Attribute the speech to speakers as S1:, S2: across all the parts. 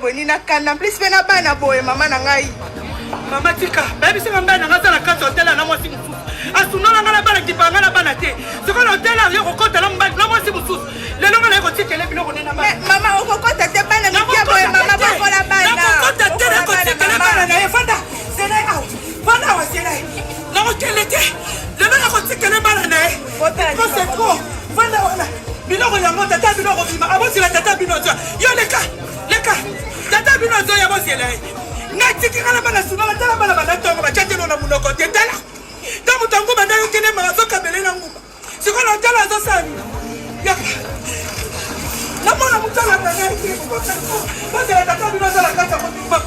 S1: boye nini na kanda plus mpe na bana boye mama na ngai.
S2: Mama tika, bayebisi nga mobali na ngai aza na kati ya hotel na mwasi mosusu. Asundola ngai na bana kipa ngai na bana te. Sikoyo na hotel yo kokota na mobali na mwasi mosusu. Lelo ngai naye kotikele biloko nde na bana.
S1: Mama okokota te bana mike boye mama bokola bana.
S2: Nakokota te nakotikele bana na ye. Fanda, zela ye awa. Fanda awa zela ye. Nakokende te. Lelo nakotikele bana na ye. Trop c'est trop. Fanda wana. Biloko yango tata bino akobima. Abosila tata bino azwa. Yo leka. Leka. Tata bino azwa ya bozela ye. Ngai tiki nga na bana sunga tala bana banda ntongo batya telo na monoko te tala. Ntango moto yango banda yo telema azokabele na nguma. Sikoyo na tala azosala nini? Yaka. Namona moto alanda ngai te. Bozela tata bino aza na kati ya kobima.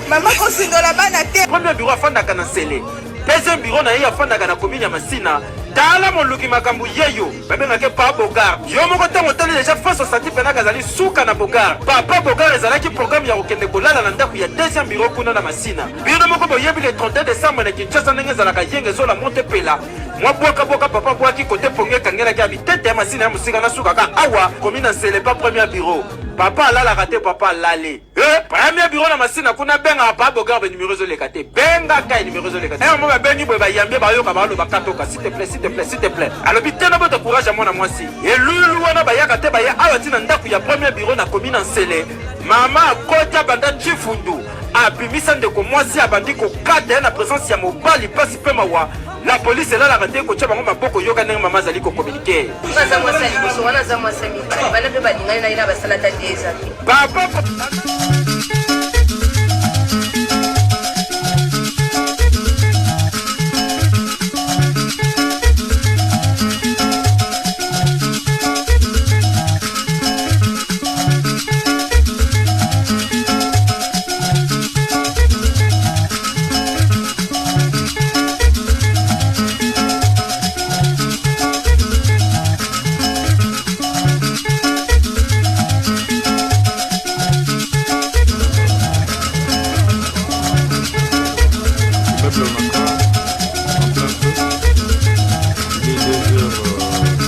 S1: Mama kosundola bana te.
S3: Premier bureau afandaka na Nsele. Deuxième bureau na ye afandaka na commune ya Masina. Tala moluki makambo yeyo babengake pa Bogard. Yo moko ntango otali deja face osanti penaka azali suka na Bogard. Papa Bogard ezalaki programme ya kokende kolala na ndako ya deuxième bureau kuna na Masina. Bino moko boyebi le 31 décembre na Kinshasa ndenge ezalaka yenge ezola monte pela. Mwa bwaka bwaka papa bwaki kote pongi ekangelaki ya bitete ya Masina ya mosika na suka ka awa commune ya Nsele pa premier bureau. Papa alalaka te papa alali. Eh, premier bureau na Masina kuna bengaka pa Bogard ba numéro ezoleka te. Bengaka ye numéro ezoleka te. Eh, mo babengi boye bayambi bayoka baloba katoka s'il te plaît s'il te plaît s'il te plaît. Alobi te na bota courage ya mwana mwasi. Elulu wana bayaka te baya awa ti na ndako ya premier bureau na commune ya Nsele. Mama akota banda Chifundu abimisa ndeko mwasi abandi kokata ye na presence ya mobali pasi pe mawa. La police elalaka te kotia bango maboko yoka ndenge mama azali ko communiquer.
S4: Nga aza mwasi ya liboso wana aza mwasi ya mibale bana mpe balingani na ye na basala ata 2 ans te.
S3: Papa
S5: Immeuble Onatra, en plein feu. Il est 2h, 2h50.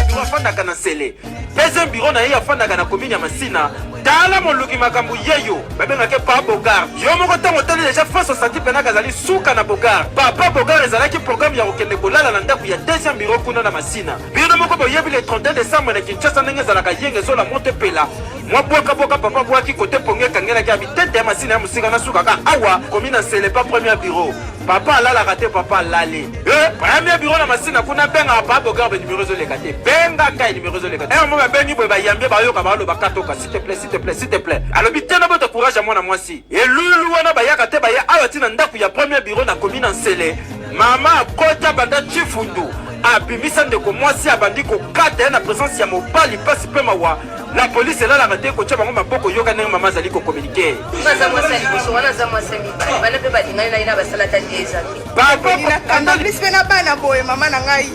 S3: Bureau afandaka na Nsele. Deuxième bureau na ye afandaka na commune ya Masina. Tala moluki makambo yeyo babengake pa Bogard. Yo moko ntango otali deja face osanti penaka azali suka na Bogard. Papa Bogard ezalaki programme ya kokende kolala na ndako ya deuxième bureau kuna na Masina. Bino moko boyebi le 31 décembre na Kinshasa ndenge ezalaka yenge ezola moto epela. Mwa bwaka bwaka papa bwaki kote pongi ekangelaki ya bitete ya Masina ya mosika na suka ka awa commune ya Nsele pa premier bureau. Papa alalaka te papa alali. Eh, premier bureau na Masina kuna bengaka pa Bogard ba numéro ezoleka te. Bengaka ye numéro ezoleka te. Eh, mo babengi boye bayambi bayoka baloba katoka s'il te plaît s'il te plaît s'il te plaît. Alobi te na bota courage ya mwana mwasi. Elulu wana bayaka te baya awa ti na ndako ya premier bureau na commune ya Nsele. Mama akota banda Chifundu abimisa ndeko mwasi abandi kokata ye na presence ya mobali pasi pe mawa. La police elalaka te kotia bango maboko yoka ndenge mama azali ko communiquer.
S4: Nga aza mwasi ya liboso wana aza mwasi ya mibale bana mpe balingani na ye na basala ata 2 ans te.
S3: Papa
S1: Na kanda plus mpe na bana boye mama na ngai.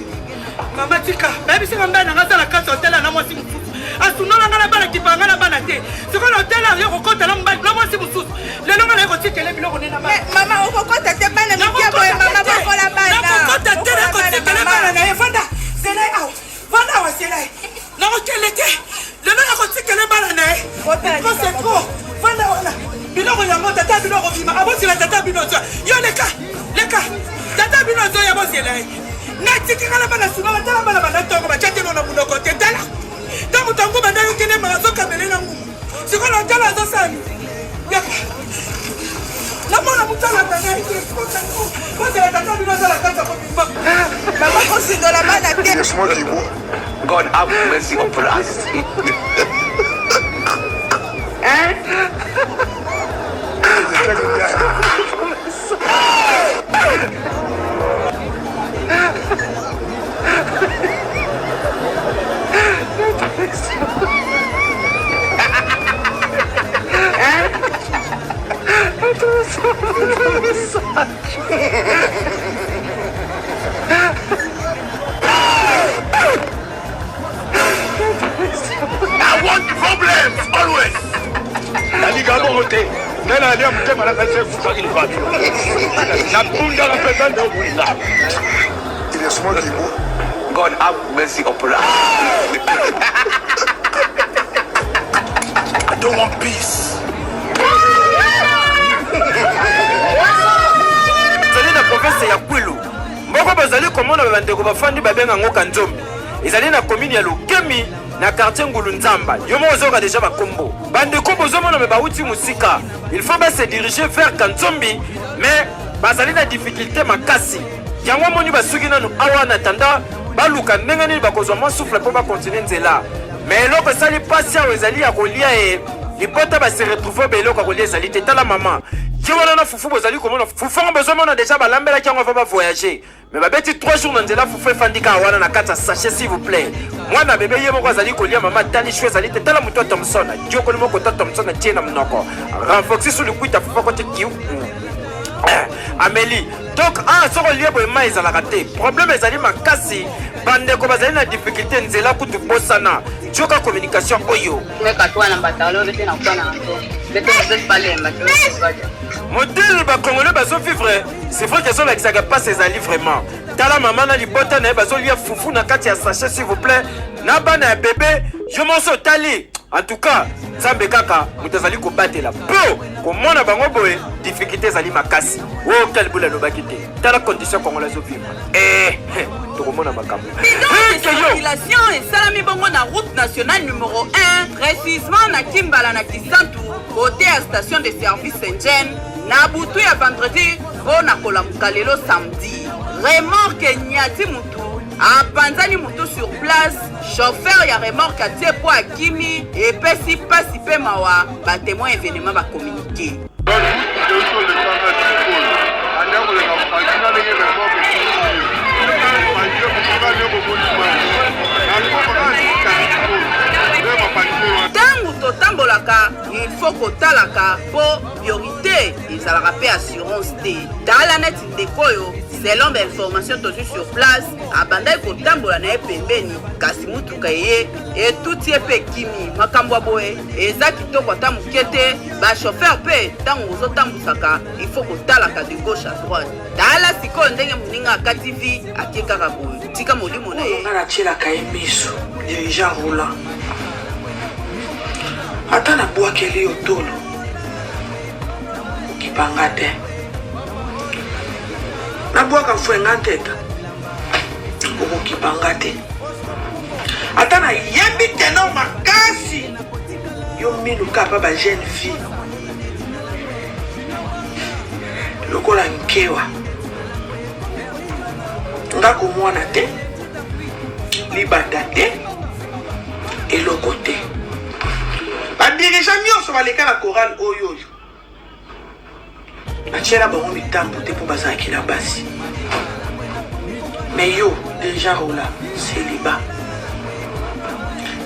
S2: Mama tika, bayebisi nga mobali na ngai aza na kati ya hotel na mwasi mosusu. Asundola ngai na bana kipa ngai na bana te. Sikoyo na hotel yo kokota na mobali na mwasi mosusu. Lelo ngai naye kotikele biloko nde na bana.
S1: Mama okokota te bana mike boye mama bokola bana.
S2: Nakokota te nakotikele bana na ye. Fanda, zela ye awa. Vanda awa zela ye. Nakokende te. Lelo nakotikele bana na ye. Trop c'est trop. Vanda wana. Biloko yango tata bino akobima. Abosela tata bino azwa. Yo leka. Leka. Tata bino azwa ya bozela ye. Ngai tiki nga na bana sunga tala bana banda ntongo batya telo na monoko te tala. Ntango moto yango banda yo telema azokabele na nguma. Sikoyo na tala azosala nini? Yaka. Namona moto alanda ngai te. Bozela tata bino aza na kati ya kobima.
S1: Mama kosundola bana te.
S6: God have mercy upon us.
S1: Hein?
S6: I want problems always.
S5: Nalinga bongo te nde nalia motema na ngai se efukaki libanda nabundaka mpenza nde obunda.
S6: Il est small God have mercy upon us. I don't want peace.
S3: Ezali na province ya Kwilu. Moko bazali komona bandeko bafandi babenga yango Kanzombi. Ezali na commune ya Lokemi na quartier Ngulu Nzamba. Yo moko ozoyoka deja bakombo. Bandeko bozomona me bauti mosika. Il faut ba se diriger vers Kanzombi mais bazali na difficulté makasi. Yango omoni basuki nanu awa en attendant baluka ndenge nini bakozwa mwa souffle mpo bakontinue nzela. Mais eloko esali mpasi awa ezali ya kolia e libota ba se retrouve ba eloko ya kolia ezali te. Tala mama ye wana na fufu bozali komona fufu yango bozomona deja balambelaki yango avant ba voyager mais babeti 3 jours na nzela fufu efandi kaka wana na kati ya sachet s'il vous plaît. Mwana bebe ye moko azali kolia mama atali chou ezali te. Tala moto ya Thomson adiokoli moko ta Thomson atie na monoko renforce sous likwita fufu akoti kiu ameli. Donc ah soko olie boye mai ezalaka te. Problème ezali makasi, bandeko bazali na difficulté nzela kutu bosana. Joka communication oyo. Modèle ba congolais bazo vivre, c'est vrai que ezolakisaka pasi ezali vraiment. Tala mama na libota na ye bazolia fufu na kati ya sachet s'il vous plaît, na bana ya bebe, yo moko otali. En tout cas, Nzambe kaka moto azali kobatela po komona bango boye difficulté ezali makasi. Oh, quel boule alobaki te. Tala condition congolais azo vivre. Eh, tokomona makambo.
S7: Circulation esalami bongo na route nationale numéro 1, précisément na Kimbala na Kisantu, côté ya station de service Engen, na butu ya vendredi mpo na kolamuka lelo samedi. Remorque enyati mutu, apanzani mutu sur place. Chauffeur ya remorque atie po akimi, epesi pasi pe mawa, ba temoins evenement ba communiquer. Tangu totambolaka il faut kotalaka po priorite ezalaka pe assurance te. Tala neti ndeko oyo selon ba information tozwi sur place abandaki kotambola na ye pembeni kasi motuka eye etuti ye mpe ekimi. Makambo ya boye eza kitoko ata moke te. Ba chauffeur mpe ntango ozotambusaka il faut kotalaka de gauche à droite. Tala sikoyo ndenge moninga akati vie ake kaka boye, tika molimo na ye.
S2: Nga natielaka ye miso dirigeant roulant ata nabwakeli yo tolo okipa nga te nabwaka mfwenga nteta okokipa nga te ata nayembi tenor makasi yo minu kapa ba jeune fille lokola nkewa nga komwana te libanda te eloko te badirigant nyonso baleka na chorale oyo oyo Natiela bango mitambo te mpo bazalaki na basi. Mais yo deja rola celibat.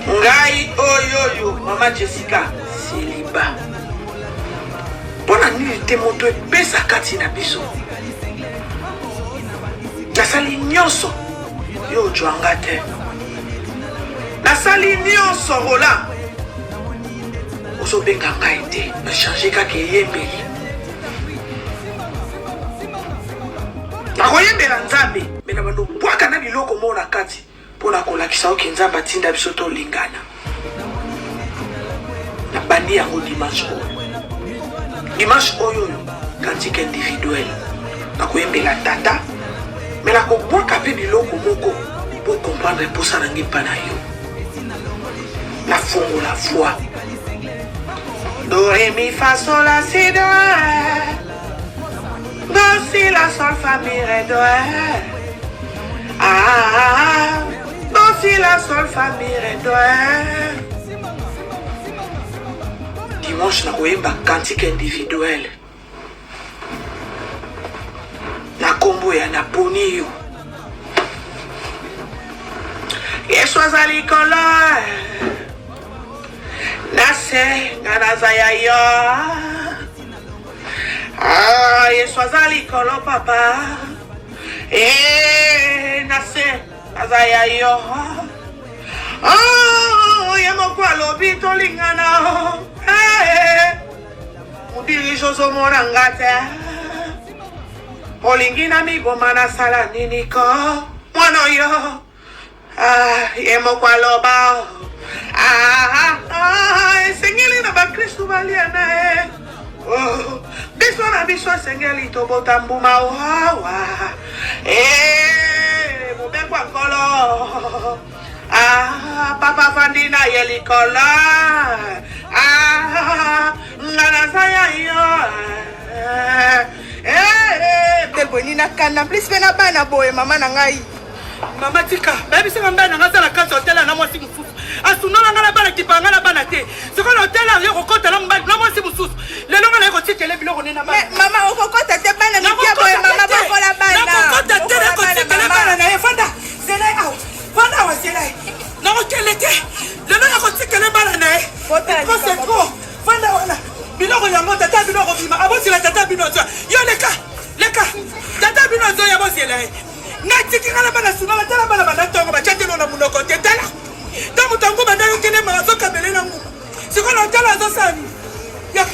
S2: Ngai oyo oyo mama Jessica celibat. Mpo na nini te moto epesa kati na biso? Nasali nyonso yo ojwa nga te. Nasali nyonso Roland. Ozobenga ngai te na change kaka eyembeli nakoyembela nzambe me na bando bwaka na biloko moko na kati mpo na kolakisa oke nzambe atinda biso tolingana nabandi yango dimanche oyo dimanche oyo oyo cantique individuel nakoyembela tata me nakobwaka mpe biloko moko mpo comprendre mposa na ngai mpa na yo nafongola voix do re mi fa sol la si do do si la sol fa mi re do ah do si la sol fa mi re do dimanche nakoyemba cantique individuel na kombo ya naponi yo yesu aza likolo na se nga naza ya yo. Yesu aza likolo papa. Eh, na se aza ya yo. Oh, ye moko alobi tolingana. Eh, modirige ozomona nga te. Olingi na miboma nasala nini ko mwana oyo Ah, ye moko aloba ah, ah, ah, esengeli na bakristu balia na ye oh, biso na biso esengeli tobota mbuma wawa eh, mobeko ya nkolo ah, papa afandi na ye likolo ah, nga naza ya yo eh, eh.
S1: Te boye nini na kanda plus mpe na bana boye mama na ngai.
S2: Mama tika, bayebisi nga mbala na nga aza na kati ya hotel na mwasi mosusu. Asundola nga na bana kipa nga na bana te. Sikoyo na hotel aye kokota na mobali na mwasi mosusu. Lelo nga naye kotikele biloko ne na bana.
S1: Mais mama okokota te bana mike boye mama bokola bana.
S2: Nakokota te nakotikele bana na ye. Fanda, zela ye awa. Fanda awa zela ye. Nakokende te. Lelo nakotikele bana na ye. Trop c'est trop. Fanda wana. Biloko yango tata biloko bima. Abosela tata bino azwa. Yo leka. Leka. Tata bino azwa ya bosela ye. Natiki nga na bana sima tala bana banda ntongo batya telo na monoko te tala ntango moto yango banda yokelema azokabele na nguba sikoyo na tala azosala nini yaka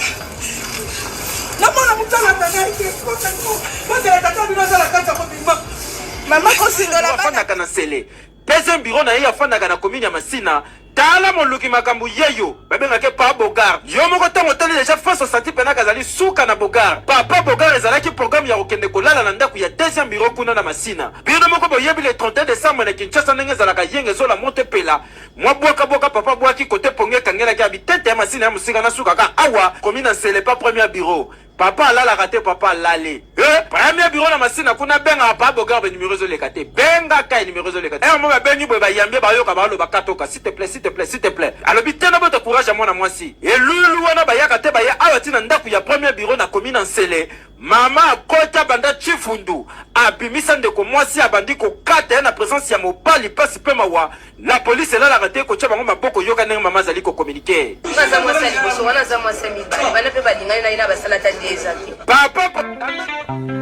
S2: namona moto alanda ngai te bozela tata bino aza na kati ya kobima
S1: mama kosundola bana
S3: afandaka na sele deuxième bureau na ye afandaka na commune ya masina Tala moluki makambo yeyo babengake pa Bogard. Yo moko tango otali deja face osanti penaka azali suka na Bogard. Papa Bogard ezalaki programme ya kokende kolala na ndaku ya deuxième bureau kuna na Masina. Bino moko boyebi le 31 decembre na Kinshasa ndenge ezalaka yenge zola moto epela. Mwa bwaka bwaka papa abwaki kote pongi ekangelaki abi tete ya Masina ya mosika nasuka ka awa komi na Nsele pa premier bureau. Papa alalaka te papa alali. Eh, premier bureau na Masina kuna bengaka pa Bogard ba numero ezoleka te. Bengaka ye numero ezoleka te. Eh, mo babengi boye bayambi ye bayoka baloba katoka s'il te plaît s'il te plaît s'il te plaît. Alobi te na bota courage ya mwana mwasi. Elulu wana bayaka te baye awa ti na ndako ya premier bureau na commune ya Nsele. Mama akoti abanda Tshifundu abimisa ndeko mwasi abandi kokata ye na presence ya mobali pasi pe mawa. La police elalaka te kotia bango maboko yoka ndenge mama azali ko communiquer.
S4: Nga aza mwasi ya liboso wana aza mwasi ya mibale bana mpe balingani na ye na basala ata 2 ans te.
S3: Papa.